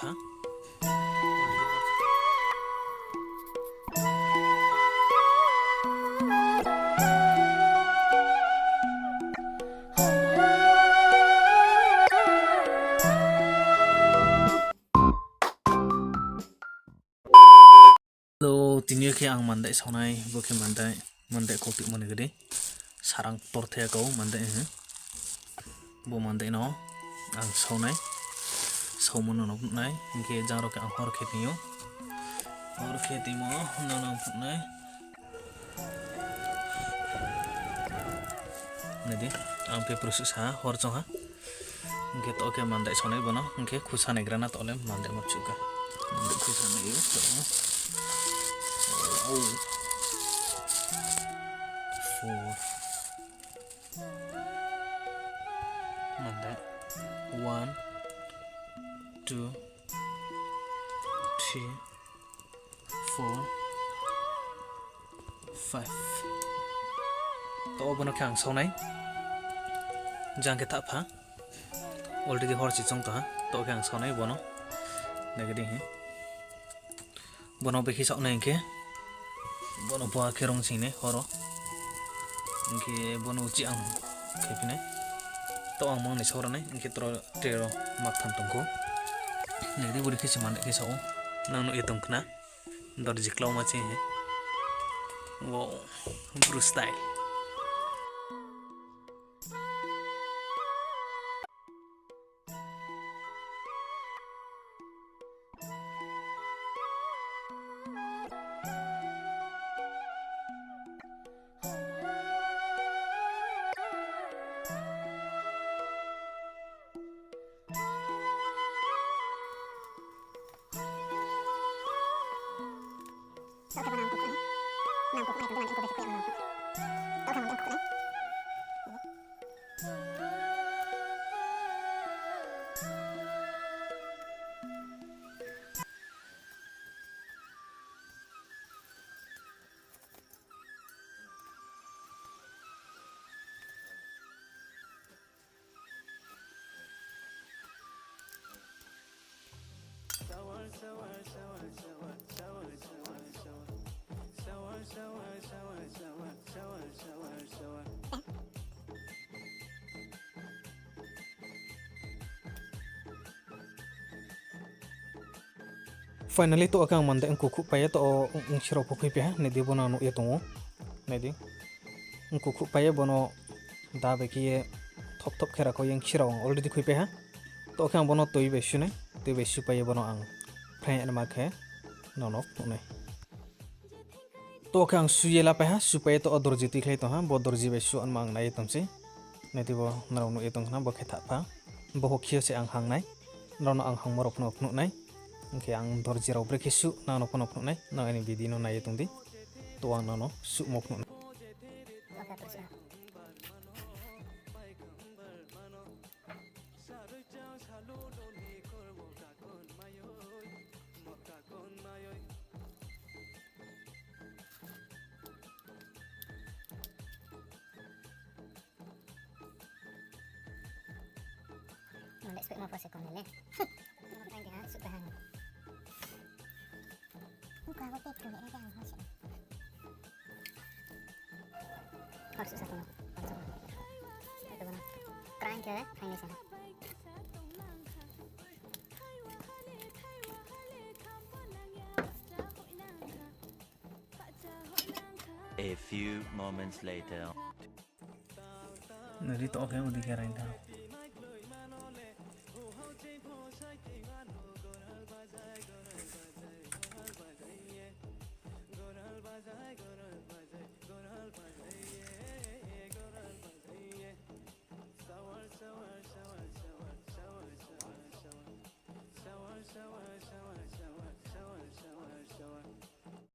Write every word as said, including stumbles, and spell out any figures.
Ha? Hello, tini yo khe ang mandai saonai, bo khe mandai, mandai kau timo ni gadi. Sarang torthe kau mandai, eh. Bo mandai no ang saonai, saomo no nuhnai, hing khe jang rao khe ang hor khe timo, hor khe timo, no no nuhnai. Nai di, ang phe prusu sa, hor chong ha. Hing khe to khe mandai saonai bono, hing khe khusa naigra na to le mandai ma chuka. Mandai khusa nai yo to. Oh. Four. Mandai. One, two, three, four, five. To bono khe ang saonai. Jang khe thapha. Already hor si chong tong ha. To khe ang saonai bono. Nai gadi he. Bono bekhe saonai hing khe. Bono pho khe rong sing nai horo. Hing khe bono uchi ang khe phi nai. To ang mang ni saora nai. Hing khe tro tre rao mak tham tong kho. Nai gadi bori khe se mandai khe sao. Nang nuh ye tong khna. Dorji klauma ching he. Wow, Bru style. Finally, to khe ang mandai ongkukhuh pai ye, to ong sirao pho khuipai ha, nai di bono ang nuh ye tong ou. Nai di. Ongkukhuh pai ye bono da bai khe ye thop thop khe rakho ye ong sirao ang already khuipai ha. To khe ang bono tui bai sunai, tui bai supai ye bono ang phrang nama khe nono phnuh nai. To khe ang su ye lapai ha, supai ye to dorji tuikhlai tong ha, bo dorji bai su anma ang nai ye tong sei. Nai di bo nrao nuh ye tong khna, bo khe thapha. Bo ho khi yo se ang hang nai. Nrao no ang hangmo rao phnuh phnuh nai. Hing khe ang dorji rao brekhe su, nang no phnuh phnuh nai. Nang aini video no nai ye tong di. To ang nang no suhmo phnuh nai. Nang de spek ma pho se kong le. Nang de ha, suh ka ha. Nang ka ha, te tu le, nang de ha, ha se. Hor suh sa kono. Hor suh. Ito kono. Crank khe, crank le sa. A few moments later. Nari to khe udi khe rain tha.